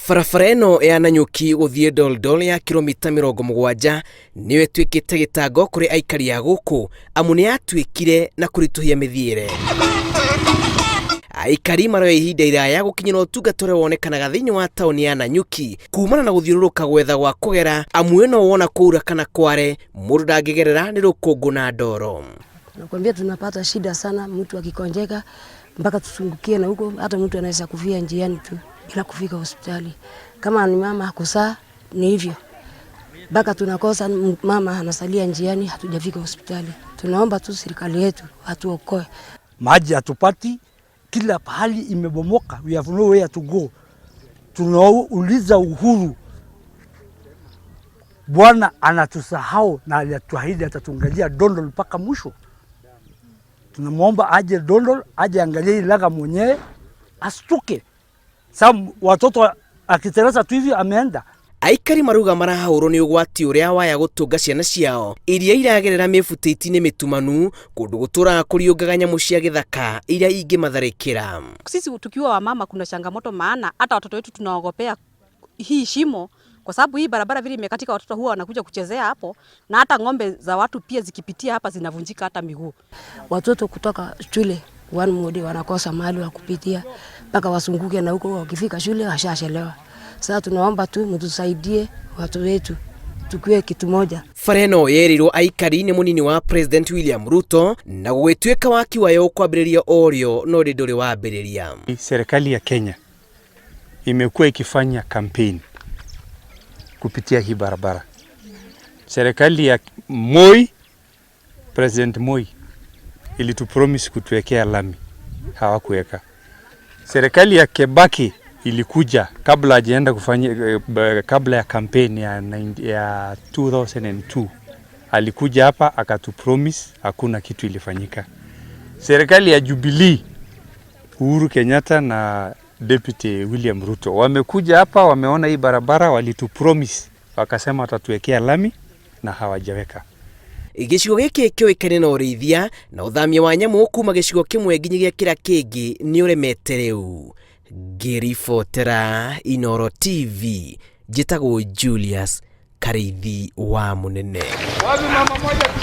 Barabara ĩno ya Nanyuki gũthiĩ Doldol ya kilomita 70 nĩyo ĩtuĩkĩte gĩtango kũrĩ aikari a gũkũ amu nĩ yatuĩkire na kũritũhia mĩthiĩre. Aikari maroya ihinda iraya gũkinyĩra ũtungata ũrĩa wonekanaga thĩinĩ wa taũni ya Nanyuki kumana na gũthiũrũrũka gwetha gwa kũgera, amu ĩno wona kũura kana kware mũndũ ndangĩgerera nĩ rũkũngũ na ndoro. Nakwambia tunapata shida sana, mtu akikonjeka mpaka tusungukie na huko, hata mtu anaweza kufia njiani tu bila kufika hospitali. Kama ni mama kuzaa ni hivyo, mpaka tunakosa mama anasalia njiani, hatujafika hospitali. Tunaomba tu serikali yetu atuokoe. Maji hatupati, kila pahali imebomoka, we have nowhere to go. Tunauliza Uhuru, Bwana anatusahau na alituahidi atatuangalia Dondol mpaka mwisho. Tunamwomba aje Dondol, aje angalie Ilaga mwenyewe, astuke. Sasa watoto akiteresa tu hivi ameenda. Aikari marauga marahũrwo nĩ ũgwati ũrĩa waya gũtũnga ciana ciao iria iragerera mĩbutĩti-inĩ mĩtumanu kũndũ gũtũraga kũriũngaga nyamũ cia gĩthaka iria ingĩmatharĩkĩra. Sisi tukiwa wamama kuna changamoto, maana hata watoto wetu tunaogopea hii shimo kwa sababu hii barabara vile imekatika, watoto huwa wanakuja kuchezea hapo, na hata ng'ombe za watu pia zikipitia hapa zinavunjika hata miguu. Watoto kutoka shule one mode wanakosa mahali wa kupitia mpaka wasunguke na huko, wakifika shule washachelewa. Sasa tunaomba tu mtusaidie watu wetu tukue kitu moja. Bara ĩno yerirwo aikari nĩ mũnini wa President William Ruto na gũgĩtuĩka waki wayo kwambĩrĩria orĩo no rĩ ndũrĩ wambĩrĩria. Serikali ya Kenya imekuwa ikifanya kampeni kupitia hii barabara. Serikali ya Moi, President Moi ilitupromise kutuwekea lami, hawakuweka. Serikali ya Kibaki ilikuja kabla hajaenda kufanya, kabla ya kampeni ya 2002 alikuja hapa akatupromise, hakuna kitu ilifanyika. Serikali ya Jubilee, Uhuru Kenyatta na Deputy William Ruto wamekuja hapa, wameona hii barabara, walitupromise, wakasema watatuwekea lami na hawajaweka. Gĩcigo gĩkĩ kĩũĩkaine na ũrĩithia na ũthamia wa nyamũ kuma gĩcigo kĩmwe nginyagia kĩrĩa kĩngĩ nĩ ũremete rĩu. Ngĩribotera Inooro TV, njĩtagwo Julius Karĩithi wa Mũnene. Wapi mama moja?